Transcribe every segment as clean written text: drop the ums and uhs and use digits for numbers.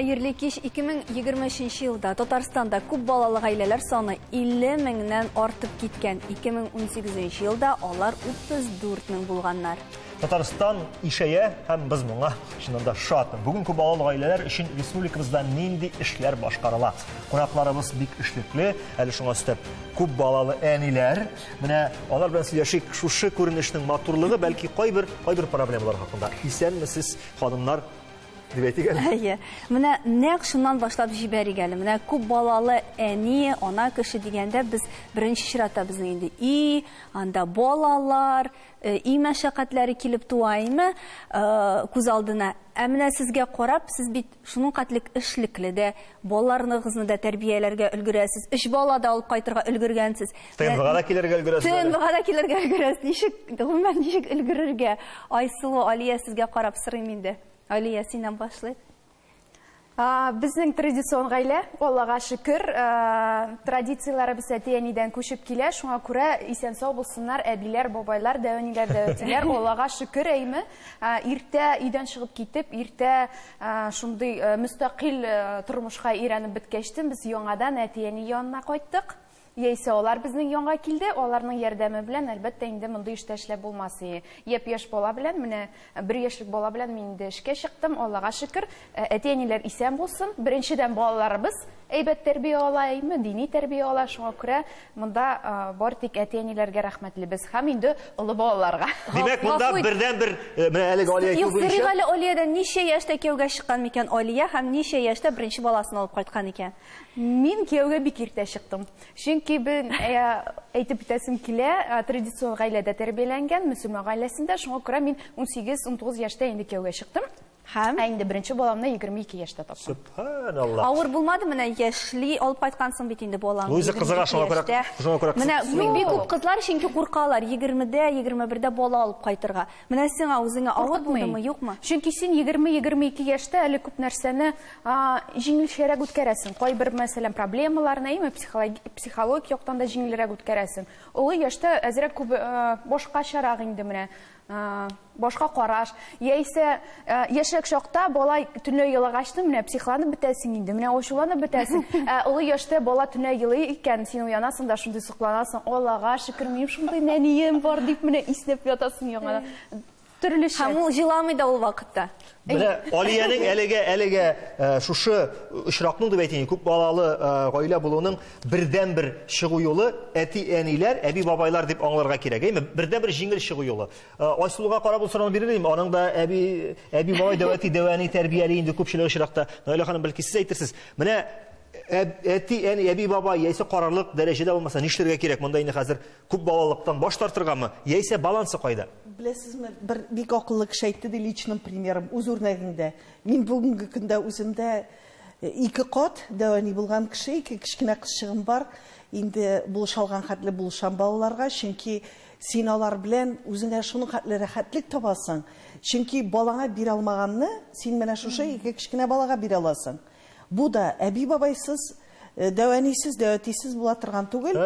Хәерле кич. 2023 елда Татарстанда күп балалы гаиләләр саны 50 меңнән артып киткән. 2018 елда алар 34 мең булганнар. Татарстан ишәя һәм без моңа чыннан да шат. Бүген күп балалы гаиләләр өчен республикабызда нинди эшләр башкарыла? Кунакларыбыз бик эшлекле, әле шуңа өстәп күп балалы әниләр. Менә алар белән сөйләшик, шушы күренешнең матурлыгы, бәлки кайбер проблемалар хакында. Исәнмесез, ханымнар, дип әйтик әле. Әйе. Менә нәкъ шуннан башлап җибәрик әле. Менә күп балалы әни, ана кеше дигәндә без беренче чиратта безнең инде и, анда балалар, и мәшәкатьләре килеп туа име, күз алдына. Ә менә сезгә карап, сез бит шуның катлек эшлекле дә, балаларныгызны да тәрбияләргә өлгерәсез, өч бала да алып кайтырга өлгергәнсез. ТНВга да килергә өлгерәсез. ТНВга да килергә өлгерәсез. Ничек, гомумән, ничек өлгерергә? Айсылу, Алия, сезгә карап сорыйм инде. Алия, синнән башлыйк. Безнең традицион гаилә, Аллага шөкер, традицияләребез әти-әнидән күчеп килә, шуңа күрә исән-сау булсыннар әбиләр, бабайлар, дәүәниләр, дәүәтиләр, Аллага шөкер, әйме, иртә өйдән чыгып китеп, иртә шундый мөстәкыйль тормышка өйрәнеп беткәчтен без яңадан әти-әни янына кайттык. Яисә алар безнең янга килде, аларның ярдәме белән, әлбәттә, инде мондый эштә эшләп булмас. Япь-яшь бала белән, менә бер яшьлек бала белән мин инде эшкә чыктым, Аллага шөкер. Әти-әниләр исән булсын. Беренчедән балаларыбыз әйбәт тәрбия ала, әйме, дини тәрбия ала, шуңа күрә монда бар тик әти-әниләргә рәхмәтлебез һәм инде олы балаларга. Димәк, монда бердән-бер, менә әлеге Алия әйтү буенча. Юк, сорыйк әле Алиядән, ничә яшьтә кияүгә чыккан микән Алия һәм ничә яшьтә беренче баласын алып кайткан икән? Мин кияүгә бик иртә чыктым. Чөнки бен әйтеп үтәсем килә, традицион гаиләдә тәрбияләнгән, мөселман гаиләсендә, шуңа күрә мин 18-19 яшьтә инде кияүгә чыктым. Һәм? Ә инде беренче баламны 22 яшьтә таптым. Субханаллах. Авыр булмады менә яшьли алып кайткансың бит инде балаңны. Үзе кызыга, шуңа күрә, шуңа күрә Менә бик күп кызлар чөнки куркалар 20-дә, 21-дә бала алып кайтырга. Менә сиңа үзеңә авыр булдымы, юкмы? Чөнки син 20-22 яшьтә әле күп нәрсәне җиңелчәрәк үткәрәсең. Кайбер, мәсәлән, проблемаларны, әйме, психологик яктан да җиңелрәк үткәрәсең. Олы яшьтә әзрәк күп башкачарак инде менә. Башка караш. Яисә яшьрәк чакта бала төнлә елагачны менә психланып бетәсең инде, менә ачуланып бетәсең. Ә олы яшьтә бала төнлә елый икән, син уянасың да шундый сокланасың. Аллага шөкер, минем шундый нәнием бар дип менә иснәп ятасың яңадан. Төрлечә. Һәм ул җыламый да ул вакытта. Менә Алиянең әлегә шушы очракның дип әйтәйин, күп балалы гаилә булуның бердән-бер чыгу юлы әти-әниләр, әби-бабайлар дип аңларга кирәк, әйме? Бердән-бер җиңел чыгу юлы. Айсылуга карап ул сорауны бирер идем, аның да әби-бабай, дәү әти, дәү әни тәрбияли инде күпчелек очракта. Наилә ханым, бәлки сез әйтерсез. Менә әти-әни, әби-бабай яисә карарлык дәрәҗәдә булмаса нишләргә кирәк? Монда инде хәзер күп балалыктан баш тартыргамы, яисә балансы кайда? Беләсезме, бер бик акыллы кеше әйтте ди, личным примером, үз үрнәгеңдә. Мин бүгенге көндә үземдә ике кат дәү әни булган кеше, ике кечкенә кызчыгым бар. Инде булыша алган хәтле булышам балаларга, чөнки син алар белән үзеңә шуның хәтле рәхәтлек табасың. Чөнки балаңа бирә алмаганны син менә шушы ике кечкенә балага бирә аласың. Бу да әби-бабайсыз, дәү әнисез, дәү әтисез була торган түгел.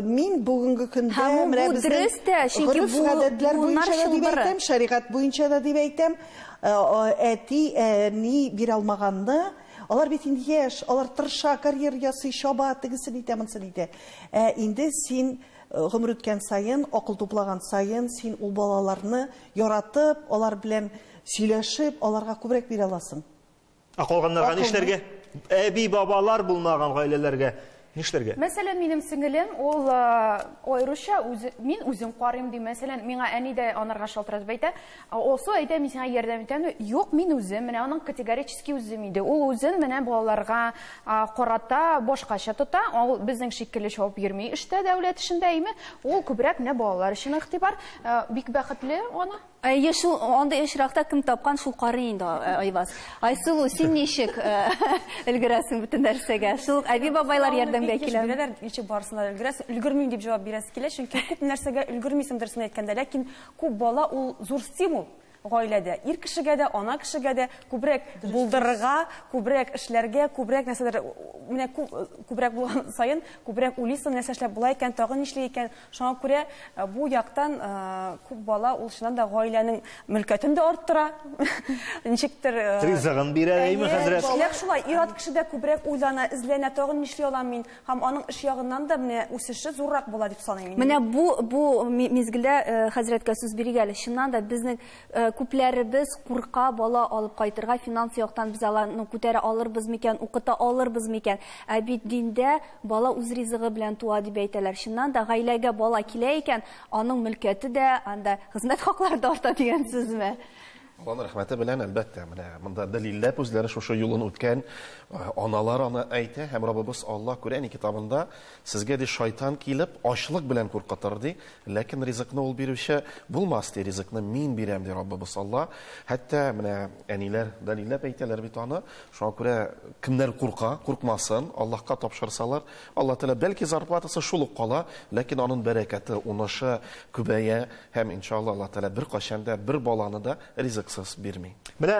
Мин бүгенге көндә Һәм менә бу безнең дөрес тә, чөнки гореф бу гадәтләр буыннар буенча да дип чылбыры. әйтәм, шәригать буенча да дип әйтәм, әти, әни бирә алмаганны, алар бит инде яшь, алар тырыша, карьера ясый, чаба, тегесен итә, монысын итә. Ә инде син гомер үткән саен, акыл туплаган саен, син ул балаларны яратып, алар белән сөйләшеп, аларга күбрәк бирә аласың. Ә калганнарга Акылны. нишләргә? Әби-бабалар булмаган гаиләләргә нишләргә? Мәсәлән, минем сеңелем, ул аеруча үзе, мин үзем карыйм ди. Мәсәлән, миңа әни дә анарга шалтыратып әйтә, Алсу әйтә, мин сиңа ярдәм итәм. Юк, мин үзем, менә аның категорически үзем иде. Ул үзен менә балаларга карата башкача тота. Ул безнең шикелле чабып йөрми эштә, дәүләт эшендә, әйме? Ул күбрәк менә балалар өчен игътибар. Бик бәхетле ана. Әйе, шул андый очракта кем тапкан, шул карый инде, Айваз. Айсылу, син ничек өлгерәсең бөтен нәрсәгә? Шул ук әби-бабайлар ярдәмгә Бик еш килә. бирәләр, ничек барысына да өлгерәсең? Өлгермим дип җавап бирәсе килә, чөнки күп нәрсәгә өлгермисең, дөресен әйткәндә, ләкин күп бала ул зур стимул. Гаиләдә ир кешегә дә, ана кешегә дә күбрәк булдырырга, күбрәк эшләргә, күбрәк нәрсәләр, менә күбрәк булган саен күбрәк уйлыйсың, нәрсә эшләп була икән, тагын нишли икән. Шуңа күрә бу яктан күп бала ул чыннан да гаиләнең мөлкәтен дә арттыра. Ничектер ризыгын бирә, әйме, хәзрәт? Нәкъ шулай, ир-ат кеше дә күбрәк уйлана, эзләнә, тагын нишли алам мин, һәм аның эш ягыннан да менә үсеше зуррак була дип саныйм. Менә бу мизгелдә хәзрәткә сүз бирик әле. Чыннан да безнең күпләребез курка бала алып кайтырга, финанс яктан без аларны күтәрә алырбыз микән, укыта алырбыз микән. Ә бит диндә бала үз ризыгы белән туа дип әйтәләр. Чыннан да гаиләгә бала килә икән, аның мөлкәте дә, анда хезмәт хаклары да арта дигән сүзме? Аллаһның рәхмәте белән, әлбәттә, менә монда дәлилләп үзләре шушы юлын үткән аналар аны әйтә, һәм Раббыбыз Аллаһ Коръән китабында сезгә ди шайтан килеп ачлык белән куркытыр ди, ләкин ризыкны ул бирүче булмас ди, ризыкны мин бирәм ди Раббыбыз Аллаһ. Хәтта менә әниләр дәлилләп әйтәләр бит аны. Шуңа күрә кемнәр курка, куркмасын, Аллаһка тапшырсалар, Аллаһ Тәгалә бәлки зарплатасы шул ук кала, ләкин аның бәрәкәте, уңышы күбәя һәм иншаллаһ Аллаһ Тәгалә бер кайчан да бер баланы да ризыксыз бирми. Менә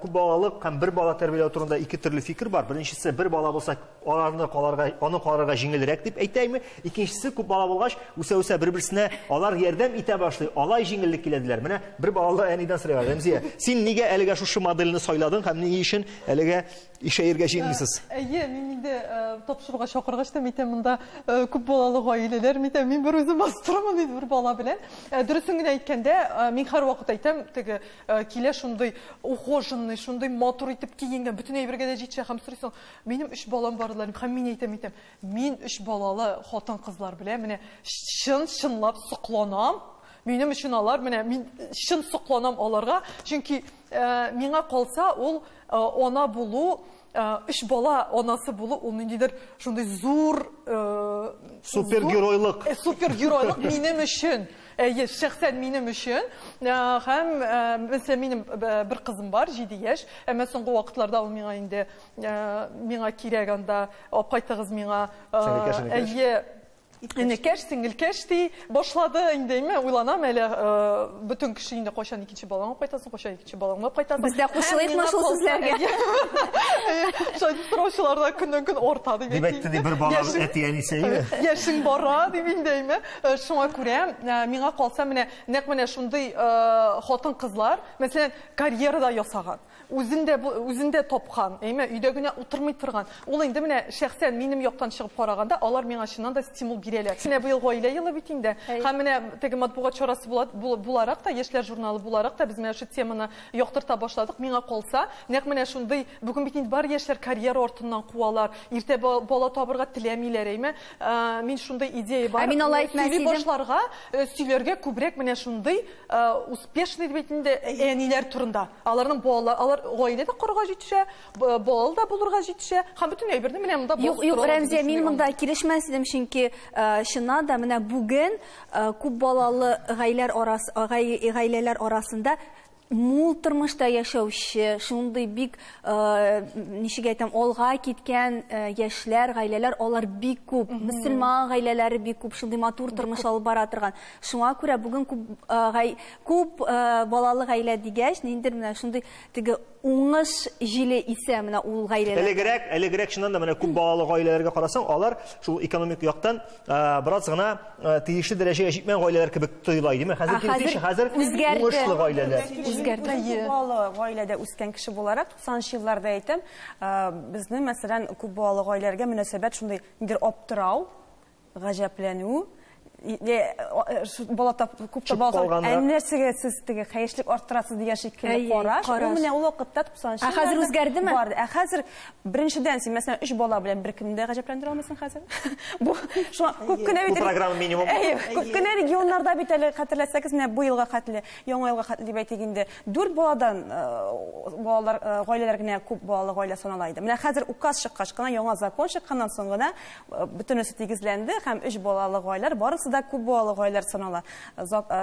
күп балалык һәм бер бала тәрбияләү турында ике төрле фикер бар. Беренчесе, бер бала булса, аны карарга җиңелрәк дип әйтәйме? Икенчесе, күп бала булгач, үсә-үсә бер-берсенә алар ярдәм итә башлый, алай җиңеллек килә диләр. Менә бер балалы әнидән сорыйлар. Рәмзия, син нигә әлегә шушы модельне сайладың һәм ни өчен әлегә ишәергә җиңмисез? Әйе, мин инде тапшыруга чакыргач та әйтәм, монда күп балалы гаиләләр, мин әйтәм, мин бер үзем бастырамын инде бер бала белән. Дөресен генә әйткәндә, мин һәрвакыт әйтәм, теге килә шундый ухоженный, шундый матур итеп киенгән, бөтен әйбергә дә җитешә һәм сорыйсың, минем өч балам бар, һәм мин әйтәм, мин өч балалы хатын-кызлар белән менә чын-чынлап сокланам. Минем өчен алар, менә мин чын сокланам аларга, чөнки миңа калса ул ана булу, өч бала анасы булу, ул ниндидер шундый зур супергеройлык. Супергеройлык минем өчен. Әйе, шәхсән минем өчен. Һәм мәсәлән, минем бер кызым бар, 7 яшь. Әмма соңгы вакытларда ул миңа инде миңа кирәк анда, алып кайтыгыз миңа. Әйе, Энекәш, сеңелкәш ди башлады инде, әйме, уйланам әле, бөтен кеше инде кайчан икенче балаңа кайтасың, кайчан икенче балаңа кайтасың. Без дә кушылыйкмы шул сүзләргә? Шулай дип сораучылар да көннән-көн арта дип. Дип әйтте ди бер бала әти-әнисе, әйме? Яшең бара дип инде, әйме. Шуңа күрә миңа калса менә нәкъ менә шундый хатын-кызлар, мәсәлән, карьера да ясаган, үзен дә тапкан, әйме, өйдә генә утырмый торган. Ул инде менә шәхсән минем яктан чыгып караганда, алар миңа чыннан да стимул бирәләр. Менә быел гаилә елы бит инде. Һәм менә теге матбугат чарасы буларак та, яшьләр журналы буларак та без менә шул теманы яктырта башладык. Миңа калса, нәкъ менә шундый, бүген бит инде бар яшьләр карьера артыннан куалар, иртә бала табырга теләмиләр, әйме. Мин шундый идея бар. Ә мин алай әйтмәс идем. Башларга, сөйләргә күбрәк менә шундый успешный дип инде әниләр турында. Аларның балалар, алар гаилә дә корырга җитешә, балалы да булырга җитешә. Һәм бөтен әйберне менә монда Юк, юк, Рәмзия, мин монда килешмәс идем, чөнки чыннан да менә бүген күп балалы гаиләләр арасында мул тормышта яшәүче, шундый бик, ничек әйтәм, алга киткән яшьләр, гаиләләр, алар бик күп, мөселман гаиләләре бик күп, шундый матур тормыш алып бара торган. Шуңа күрә бүген күп балалы гаилә дигәч, ниндидер менә шундый теге уңыш җиле исә менә ул гаиләләр. Элегрәк чыннан да менә күп балалы гаиләләргә карасаң, алар шул экономик яктан бераз гына тиешле дәрәҗәгә җитмәгән гаиләләр кебек тоела иде. Хәзер киресенчә, хәзер уңышлы гаиләләр. Үзгәрде. Күп балалы гаиләдә үскән кеше буларак, 90 елларда әйтәм, безнең, мәсәлән, күп балалы гаиләләргә мөнәсәбәт шундый ниндидер аптырау, гаҗәпләнү, бала күп тә бала нәрсәгә сез теге хәешлек арттырасыз дигән шикелле караш. Ул менә ул вакытта 90 Ә хәзер үзгәрдеме? Ә хәзер беренчедән син мәсәлән 3 бала белән беркемне дә гаҗәпләндерә алмыйсың хәзер. Бу шуңа күп кенә бит. Бу программа минимум. Күп кенә регионнарда бит әле хәтерләсәгез, менә бу елга хәтле, яңа елга хәтле дип әйтик инде, 4 баладан балалар гаиләләр генә күп балалы гаилә санала иде. Менә хәзер указ чыккач кына, яңа закон чыкканнан соң гына бөтенесе тигезләнде һәм 3 балалы гаиләләр барысы барысы да күп балалы гаиләләр санала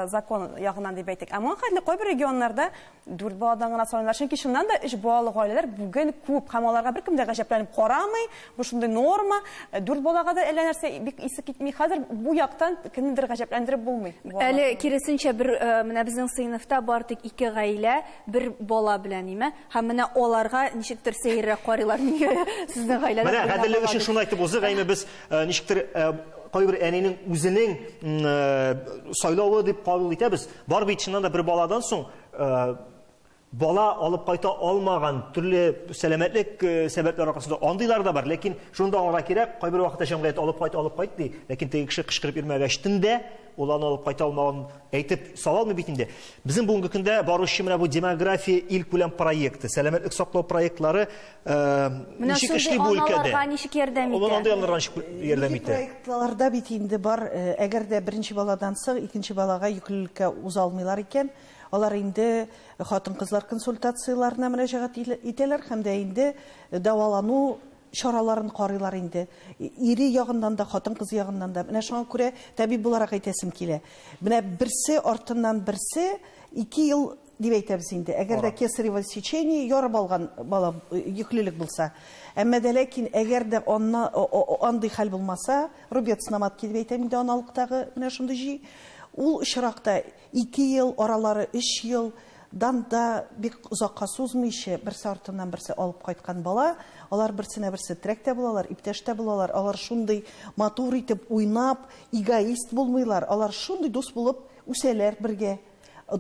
закон ягыннан дип әйтик. Ә моңа хәтле кайбер регионнарда 4 баладан гына саныйлар. Чөнки чыннан да 3 балалы гаиләләр бүген күп һәм аларга беркем дә гаҗәпләнеп карамый. Бу шундый норма. 4 балага да әллә нәрсә бик исе китми. Хәзер бу яктан кемнедер гаҗәпләндереп булмый. Әле киресенчә бер менә безнең сыйныфта бар тик 2 гаилә бер бала белән име? Һәм менә аларга ничектер сәеррәк карыйлар. Нигә сезнең гаиләдә? Менә гаделлек өчен шуны әйтеп узыйк, әйме без ничектер кайбер әнинең үзенең сайлавы дип кабул итәбез. Бар бит чыннан да бер баладан соң бала алып кайта алмаган төрле сәламәтлек сәбәпләр аркасында андыйлар да бар. Ләкин шуны да аңларга кирәк, кайбер вакытта җәмгыять алып кайт, алып кайт ди. Ләкин теге кеше кычкырып йөрмәгәч тә, ул аны алып кайта алмавын әйтеп сала алмый бит инде. Безнең бүгенге көндә баручы менә бу демография илкүләм проекты, сәламәтлек саклау проектлары ничек эшли бу өлкәдә? Ничек ярдәм итә? Андый аналарга ничек ярдәм итә? Проектларда бит инде бар, әгәр дә беренче баладан соң икенче балага йөклелеккә уза алмыйлар икән, алар инде хатын-кызлар консультацияларына мөрәҗәгать итәләр һәм дә инде дәвалану чараларын карыйлар инде. Ире ягыннан да, хатын-кыз ягыннан да. Менә шуңа күрә табиб буларак әйтәсем килә. Менә берсе артыннан берсе 2 ел дип әйтәбез инде. Әгәр дә кесарево сечение ярып алган бала йөклелек булса. Әмма дә ләкин әгәр дә андый хәл булмаса, рубец на матке дип әйтәм инде аналыктагы менә шундый җи. Ул очракта 2 ел, аралары 3 ел дан да бик озакка сузмыйча берсе артыннан берсе алып кайткан бала, алар берсенә берсе терәк тә булалар, иптәш тә булалар. Алар шундый матур итеп уйнап, эгоист булмыйлар. Алар шундый дус булып үсәләр бергә.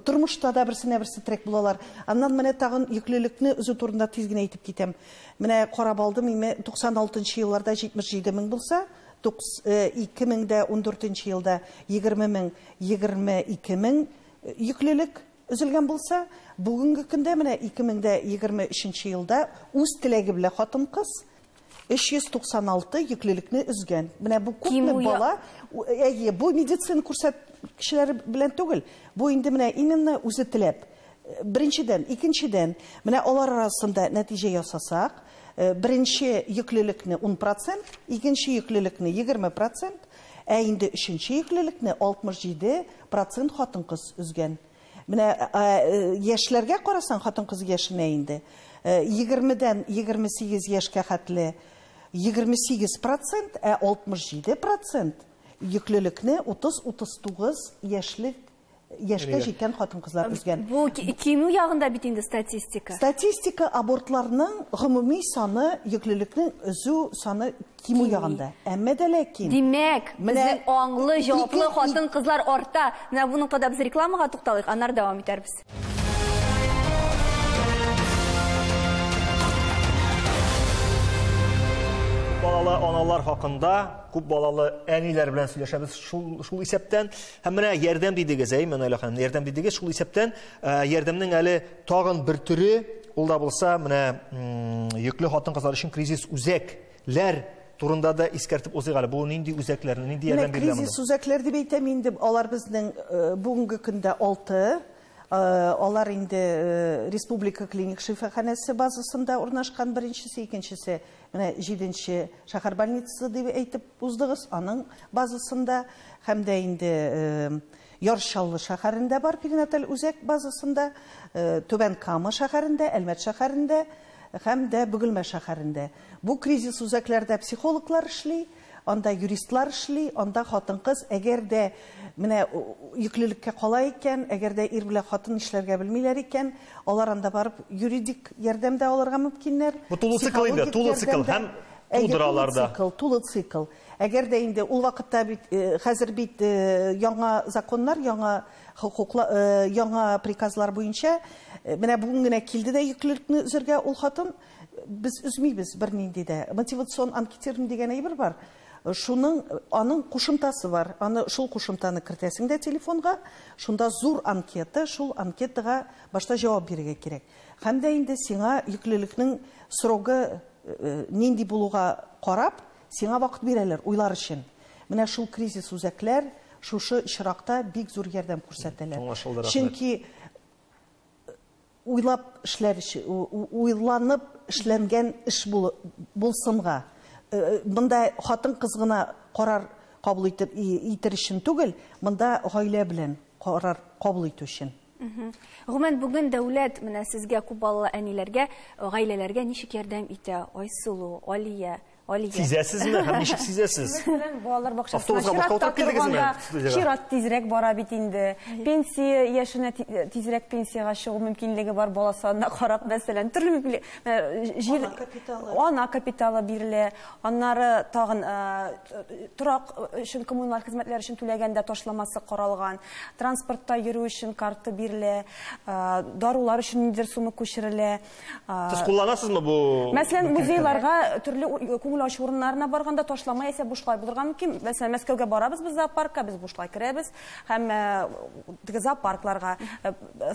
Тормышта да берсенә берсе терәк булалар. Аннан менә тагын йөклелекне өзү турында тиз генә әйтеп китәм. Менә карап алдым, име 96 елларда 77 мең булса, 2014 елда 20 мең, 22 мең йөклелек өзелгән булса, бүгенге көндә менә 2023 елда үз теләге белән хатын-кыз 396 йөклелекне өзгән. Менә бу күпме бала, әйе, бу медицина күрсәткечләре белән түгел, бу инде менә именно үзе теләп. Беренчедән, икенчедән, менә алар арасында нәтиҗә ясасак, беренче йөклелекне 10%, икенче йөклелекне 20%, ә инде өченче йөклелекне 67% хатын-кыз өзгән. Менә яшьләргә карасаң, хатын-кыз яшенә инде 20-дән 28 яшькә хәтле 28%, ә 67% йөклелекне 30-39 яшьлек яшькә җиткән хатын-кызлар өзгән. Бу кимү ягында бит инде статистика. Статистика абортларның гомуми саны, йөклелекнең өзү саны кимү ягында. Әмма дә ләкин. Димәк, безнең аңлы, җаваплы хатын-кызлар арта. Менә бу ноктада без рекламага тукталыйк, аннары дәвам итәрбез. Балалы аналар хакында күп балалы әниләр белән сөйләшәбез шул исәптән. Һәм менә ярдәм дидегез, әйме, Наилә ханым, ярдәм дидегез, шул исәптән ярдәмнең әле тагын бер төре, ул да булса, менә йөкле хатын-кызлар өчен кризис үзәкләр турында да искәртеп узыйк әле. Бу нинди үзәкләр, нинди ярдәм бирелә монда? Кризис үзәкләр дип әйтәм инде, алар безнең бүгенге көндә 6. Алар инде Республика клиник шифаханәсе базасында урнашкан беренчесе, икенчесе менә 7-нче шәһәр больницасы дип әйтеп уздыгыз, аның базасында һәм дә инде Яр Чаллы шәһәрендә бар перинаталь үзәк базасында, Түбән Кама шәһәрендә, Әлмәт шәһәрендә һәм дә Бөгелмә шәһәрендә. Бу кризис үзәкләрдә психологлар эшли, анда юристлар эшли, анда хатын-кыз әгәр дә менә йөклелеккә кала икән, әгәр дә ир белән хатын эшләргә белмиләр икән, алар анда барып юридик ярдәм дә алырга мөмкиннәр. Бу тулы цикл инде, тулы цикл һәм тудыралар да. Тулы цикл. Әгәр дә инде ул вакытта бит, хәзер бит яңа законнар, яңа хокуклар, яңа приказлар буенча, менә бүген генә килде дә йөклелекне өзәргә ул хатын, без өзмибез бернинди дә. Мотивацион анкетирование дигән әйбер бар. Шуның аның кушымтасы бар. Аны шул кушымтаны кертәсең дә телефонга, шунда зур анкета, шул анкетага башта җавап бирергә кирәк. Һәм дә инде сиңа йөклелекнең срогы нинди булуга карап, сиңа вакыт бирәләр уйлар өчен. Менә шул кризис үзәкләр шушы очракта бик зур ярдәм күрсәтәләр. Чөнки уйлап эшләр, уйланып эшләнгән эш булсынга. Бында хатын-кыз гына карар кабул итер өчен түгел, монда гаилә белән карар кабул итү өчен. Гомумән, бүген дәүләт менә сезгә, күп балалы әниләргә, гаиләләргә ничек ярдәм итә? Айсылу, Алия, Алия. Сизәсезме һәм ничек сизәсез? Мәсәлән, балалар бакчасына Автобусга башка чиратта утырып килдегезме? торганда Студиягә? чират тизрәк бара бит инде. Пенсия яшенә тизрәк пенсиягә чыгу мөмкинлеге бар, бала санына карап, мәсәлән, төрле мөмкинлек, җир, Ана капиталы. Ана капиталы бирелә. Аннары тагын, торак өчен, коммуналь хезмәтләр өчен түләгәндә ташламасы каралган. Транспортта йөрү өчен карта бирелә. Дарулар өчен ниндидер сумма күчерелә. Сез кулланасызмы бу? Мәсәлән, музейларга, төрле күңел ачу урыннарына барганда ташлама яисә бушлай булырга мөмкин. Мәсәлән, Мәскәүгә барабыз без зоопаркка, без бушлай керәбез һәм теге зоопаркларга.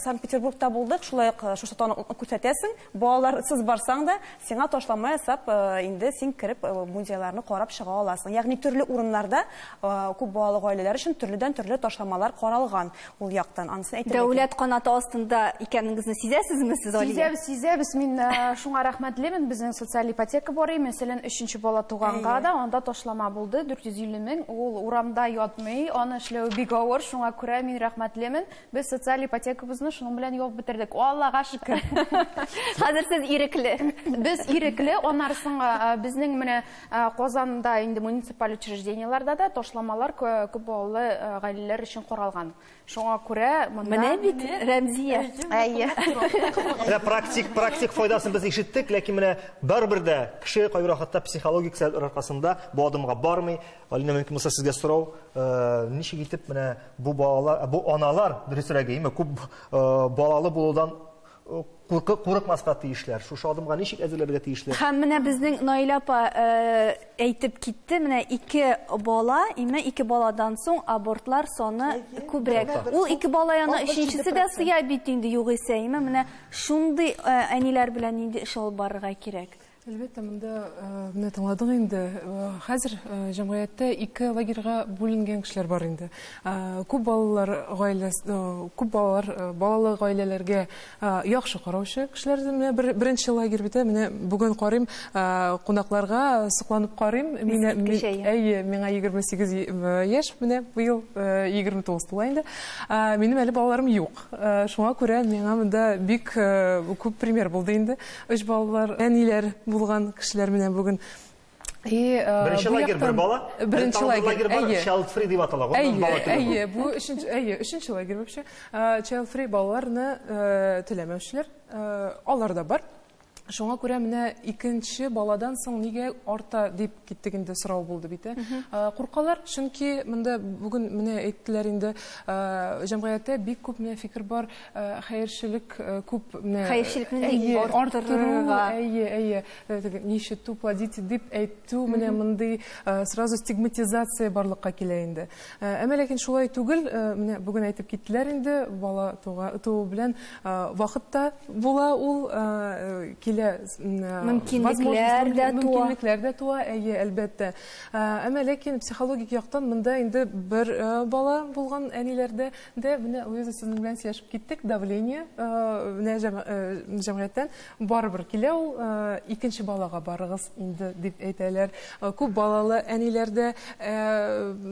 Санкт-Петербургта булдык, шулай ук шушы таныклыкны күрсәтәсең, балаларсыз барсаң да, сиңа ташлама ясап, инде син кереп, музейларны карап чыга аласың. Ягъни төрле урыннарда, күп балалы гаиләләр өчен төрледән-төрле ташламалар каралган ул яктан. Анысын әйтергә Дәүләт кирәк. канаты астында икәнегезне сизәсезме сез, Алия? Сизәбез, сизәбез. Мин шуңа рәхмәтлемен. Безнең социаль ипотека бар. Мәсәлән, өченче бала туганга да анда ташлама булды, 450 мең. Ул урамда ятмый, аны эшләү бик авыр. Шуңа күрә мин рәхмәтлемен. Без социаль ипотекабызны шуның белән ябып бетердек. Аллага шөкер. Хәзер сез ирекле. Без ирекле. Аннары соң, безнең менә, Казанда инде муниципаль учреждениеләрдә дә ташламалар күп балалы гаиләләр өчен каралган. Шуңа күрә монда Менә бит Рәмзия. Әйе. Менә практик файдасын без ишеттек, ләкин менә барыбер дә кеше кайбер вакытта психологик сәбәпләр аркасында бу адымга бармый. Алина, мөмкин булса сезгә сорау, ничек итеп менә бу балалар, бу аналар, дөресрәге, әйме, күп балалы булудан курыкмаска тиешләр. Шушы адымга ничек әзерләргә тиешләр? Һәм менә безнең Наилә апа әйтеп китте, менә ике бала, име ике баладан соң абортлар саны күбрәк. Әйе. Ул ике бала янына Алтмыш җиде өченчесе дә процент. сыя бит инде югыйсә, име менә шундый әниләр белән нинди эш алып барырга кирәк? Әлбәттә, монда менә тыңладык инде. Хәзер җәмгыятьтә ике лагерьга бүленгән кешеләр бар инде. Күп балалар гаиләс күп балалар балалы гаиләләргә яхшы караучы кешеләр дә менә беренче лагерь бит, менә бүген карыйм, кунакларга сокланып карыйм. Искиткеч, әйе. Әйе, миңа егерме сигез яшь, менә быел 29 тула инде. Минем әле балаларым юк. Шуңа күрә миңа монда бик күп пример булды инде. Өч балалар, әниләр булган кешеләр менә бүген. И Беренче бу лагерь бер яктан бала? Беренче Тагын бер лагерь, лагерь бар, әйе. Child free дип атала. Гомумән, Әйе, бала түгел бу. әйе, бу өченче, әйе, өченче лагерь вообще. Child free балаларны теләмәүчеләр, алар да бар. Шуңа күрә менә икенче баладан соң нигә арта дип киттек инде сорау булды бит, ә? Куркалар, чөнки монда бүген менә әйттеләр инде, җәмгыятьтә бик күп менә фикер бар, хәерчелек күп менә Хәерчелекне әйе, арттырырга. арттыру, әйе, әйе, теге нищету плодите дип әйтү, менә мондый сразу стигматизация барлыкка килә инде. Әмма ләкин шулай түгел, менә бүген әйтеп киттеләр инде, бала туу белән вакытта була ул, килә, Мөмкинлекләр дә туа. Мөмкинлекләр дә туа, әйе, әлбәттә. Әмма ләкин психологик яктан монда инде бер бала булган әниләрдә дә, менә Луиза сезнең белән сөйләшеп киттек, давление менә җәмгыятьтән барыбер килә ул, икенче балага барыгыз инде дип әйтәләр. Күп балалы әниләрдә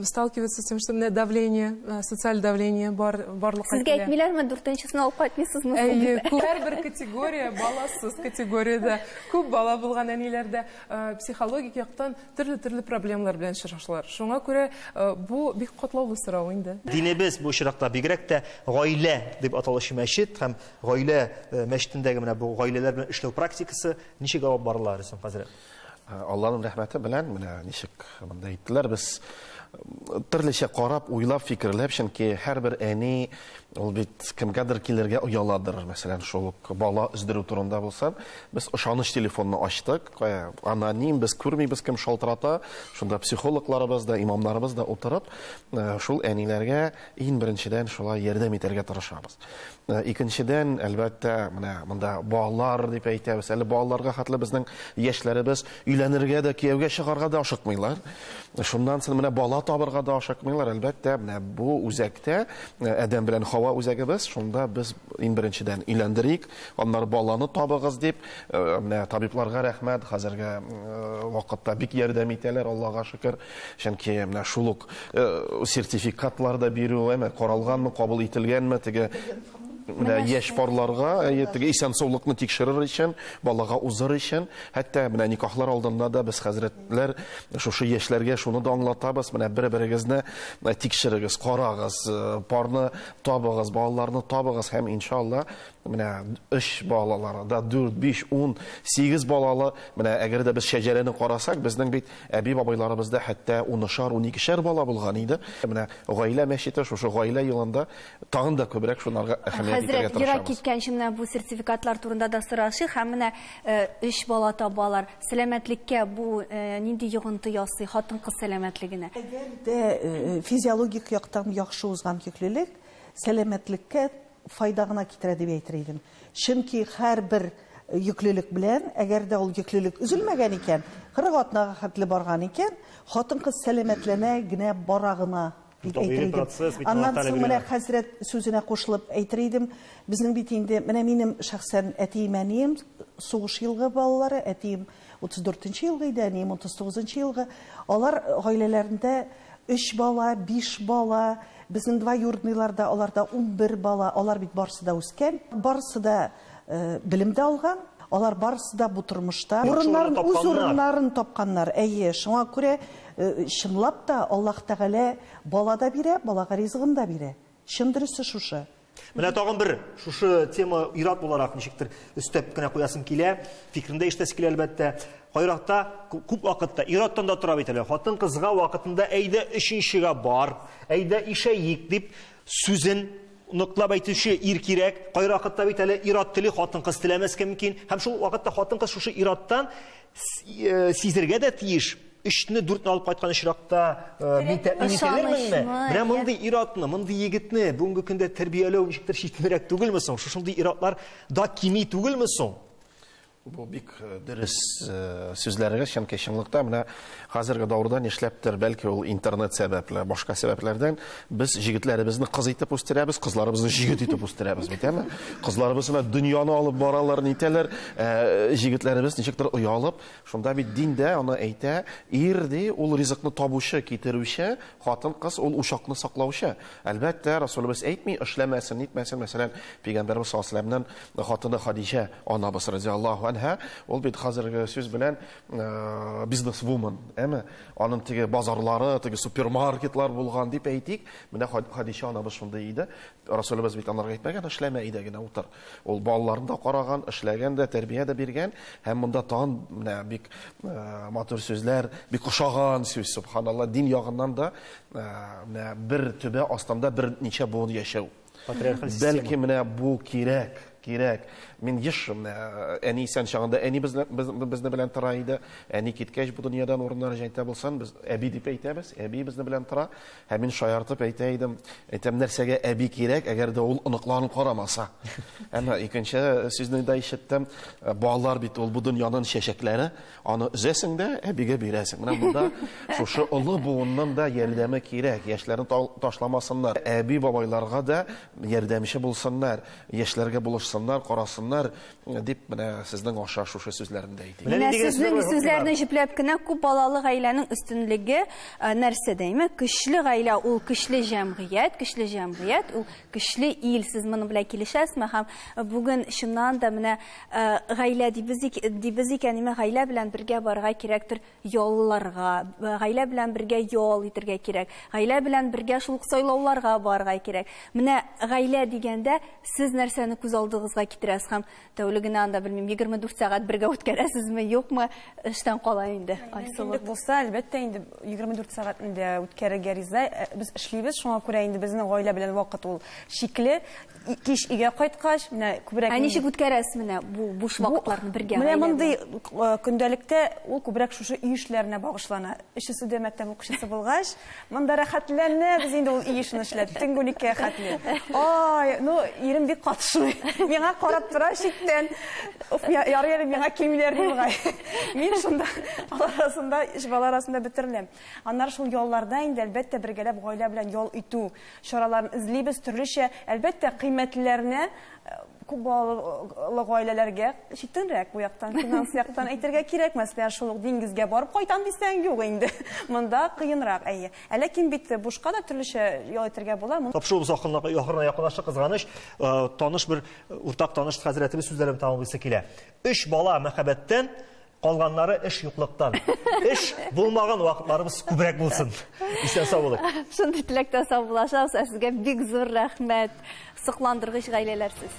сталкиваются с тем, что менә давление, социаль давление барлыкка Сезгә килә. әйтмиләрме, дүртенчесен алып кайтмыйсызмы? Әйе, күп, һәрбер категория, баласыз категориядә, күп бала булган әниләрдә психологик яктан төрле-төрле проблемалар белән очрашалар. Шуңа күрә бу бик катлаулы сорау инде. Динебез бу очракта бигрәк тә гаилә дип аталучы мәчет һәм гаилә мәчетендәге менә бу гаиләләр белән эшләү практикасы ничек алып барыла, Рөстәм хәзрәт? Аллаһның рәхмәте белән менә ничек монда әйттеләр, без төрлечә карап, уйлап, фикерләп, чөнки һәрбер әни ул бит кемгәдер килергә ояладыр, мәсәлән, шул ук бала өздерү турында булса, без ышаныч телефонны ачтык, кая аноним, без күрмибез кем шалтырата, шунда психологларыбыз да, имамнарыбыз да утырып, шул әниләргә иң беренчедән шулай ярдәм итәргә тырышабыз. Икенчедән, әлбәттә, менә монда балалар дип әйтәбез, әле балаларга хәтле безнең яшьләребез өйләнергә дә, кияүгә чыгарга да ашыкмыйлар. Шуннан соң менә бала табырга да ашыкмыйлар, әлбәттә, менә бу үзәктә Адәм белән Хава Дәва үзәгебез, шунда без иң беренчедән өйләндерик, аннары баланы табыгыз дип, менә табибларга рәхмәт, хәзерге вакытта бик ярдәм итәләр, Аллага шөкер. Чөнки менә шул ук сертификатлар да бирү, әмма каралганмы, кабул ителгәнме, теге менә яшь парларга, теге исән-саулыкны тикшерер өчен, балага узыр өчен, хәтта менә никахлар алдында да без хәзрәтләр шушы яшьләргә шуны да аңлатабыз, менә бер-берегезне тикшерегез, карагыз, парны табыгыз, балаларны табыгыз һәм иншалла менә 3 балалары да 4, 5, 10, 8 балалы, менә әгәр дә без шәҗәрәне карасак, безнең бит әби-бабайларыбызда хәтта 10-шар, 12-шәр бала булган иде. Менә гаилә мәчете шушы гаилә елында тагын да күбрәк шунарга әһәмият итәргә Хәзрәт, ерак киткәнче менә бу сертификатлар турында да сорашыйк һәм менә 3 бала табалар. Сәламәтлеккә бу нинди йогынты ясый хатын-кыз сәламәтлегенә? Әгәр дә физиологик яктан яхшы узган йөклелек сәламәтлеккә файда гына китерә дип әйтер идем. Чөнки һәрбер йөклелек белән, әгәр дә ул йөклелек өзелмәгән икән, 40 атнага хәтле барган икән, хатын-кыз сәламәтләнә генә бара гына дип әйтер идем. Аннан соң менә хәзрәт сүзенә кушылып әйтер идем, безнең бит инде менә минем шәхсән әтием, әнием сугыш елгы балалары, әтием 34 елгы иде, әнием 39 елгы. Алар гаиләләрендә 3 бала, 5 бала, безнең двоюродныйларда аларда 11 бала, алар бит барысы да үскән, барысы да белем дә алган, алар барысы да бу тормышта урыннарын, үз урыннарын тапканнар. Әйе, шуңа күрә чынлап та Аллаһ Тәгалә бала да бирә, балага ризыгын да бирә. Чын дөресе шушы. Менә тагын бер шушы тема ир-ат буларак ничектер өстәп кенә куясым килә, фикерендә ишетәсе килә әлбәттә. Кайракта күп вакытта ир-аттан да тора бит әле. Хатын-кызга вакытында әйдә өченчегә бар, әйдә ишәйик дип сүзен ныклап әйтүче ир кирәк. Кайракта бит әле ир-ат тели, хатын-кыз теләмәскә мөмкин. Һәм шул вакытта хатын-кыз шушы ир-аттан сизергә дә тиеш. 3-не 4-не алып кайткан очракта мин тәэмин ителерменме? Менә мондый ир-атны, мондый егетне бүгенге көндә тәрбияләү ничектер читенрәк түгелме соң? Шушындый ир-атлар да кими түгелме соң? Бу бик дөрес сүзләрегез, чөнки чынлыкта менә хәзерге дәвердә нишләптер, бәлки ул интернет сәбәпле, башка сәбәпләрдән без җегетләребезне кыз итеп үстерәбез, кызларыбызны җегет итеп үстерәбез бит, әме? Кызларыбыз менә дөньяны алып баралар, нитәләр, җегетләребез ничектер оялып, шунда бит диндә аны әйтә, ир ди, ул ризыкны табучы, китерүче, хатын-кыз ул учакны саклаучы. Әлбәттә, Расулыбыз әйтми, эшләмәсен, нитмәсен, мәсәлән, Пәйгамбәрбез саллаллаһу алейһи ва сәлләмнең хатыны Хадиҗә анабыз радиаллаһу анһа, ул бит хәзерге сүз белән бизнес-вумен, әме? Аның теге базарлары, теге супермаркетлар булган дип әйтик. Менә Хадиҗә анабыз шундый иде. Расулыбыз бит анарга әйтмәгән, эшләмә, өйдә генә утыр. Ул балаларын да караган, эшләгән дә, тәрбия дә биргән. Һәм монда тагын менә бик матур сүзләр, бик ошаган сүз, субханалла, дин ягыннан да менә бер төбә астында берничә буын яшәү. Патриархаль система. Бәлки менә бу кирәк, кирәк. Мин еш менә әни исән чагында әни безне белән тора иде. Әни киткәч бу дөньядан урыннары җәйтә булсын, без әби дип әйтәбез, әби безне белән тора. Һәм мин шаяртып әйтә идем, әйтәм, нәрсәгә әби кирәк, әгәр дә ул оныкларын карамаса. Әмма икенче сүзне дә ишеттем, балалар бит ул бу дөньяның чәчәкләре, аны өзәсең дә әбигә бирәсең. Менә монда шушы олы буынның да ярдәме кирәк, яшьләрне ташламасыннар, әби бабайларга да ярдәмче булсыннар, яшьләргә булышсыннар, карасыннар дип менә сезнең аша шушы сүзләрне дә әйтим. Менә сезнең сүзләрне җөпләп кенә күп балалы гаиләнең өстенлеге нәрсә дәйме? Көчле гаилә ул көчле җәмгыять, көчле җәмгыять ул көчле ил. Сез моның белән килешәсезме? Һәм бүген чыннан да менә гаилә дибез икән, нимә гаилә белән бергә барырга кирәктер ялларга, гаилә белән бергә ял итәргә кирәк, гаилә белән бергә шул ук сайлауларга барырга кирәк. Менә гаилә дигәндә сез нәрсәне күз алдыгызга китерәсез һәм тәүлегенә анда белмим 24 сәгать бергә үткәрәсезме, юкмы, эштән кала инде. Айсылу. Булса, әлбәттә инде 24 сәгатьне дә үткәрергә риза. Без эшлибез, шуңа күрә инде безнең гаилә белән вакыт ул шикле. Кич өйгә кайткач, менә күбрәк Ә ничек үткәрәсез менә бу буш вакытларны бергә? Менә мондый көндәлектә ул күбрәк шушы өй эшләренә багышлана. Өчесе дә мәктәп укучысы булгач, монда рәхәтләнәбез инде ул өй эшен эшләп, төнге 12-гә хәтле. Ай, ну, ирем бик катышмый. Миңа карап тора читтән. Уф, ярый әле миңа килмиләр ди бугай. Мин шунда алар арасында, өч бала арасында бөтереләм. Аннары шул ялларда инде, әлбәттә, бергәләп гаилә белән ял итү чараларын эзлибез төрлечә. Әлбәттә, кыйммәтлеләренә күп балалы гаиләләргә читенрәк бу яктан, финанс яктан әйтергә кирәк. Мәсәлән, шул ук диңгезгә барып кайтам дисәң, юк инде. Монда кыенрак, әйе. Ә ләкин бит бушка да төрлечә ял итәргә була. Тапшыруыбыз ахырына якынлашты, кызганыч, таныш бер уртак таныш хәзрәтебез сүзләрен тәмамлыйсы килә. Өч бала мәхәббәттән, калганнары эш юклыктан. Эш булмаган вакытларыбыз күбрәк булсын. Исән сау булыйк. Шундый теләктә сау булашабыз. Ә сезгә бик зур рәхмәт. Сокландыргыч гаиләләр сез.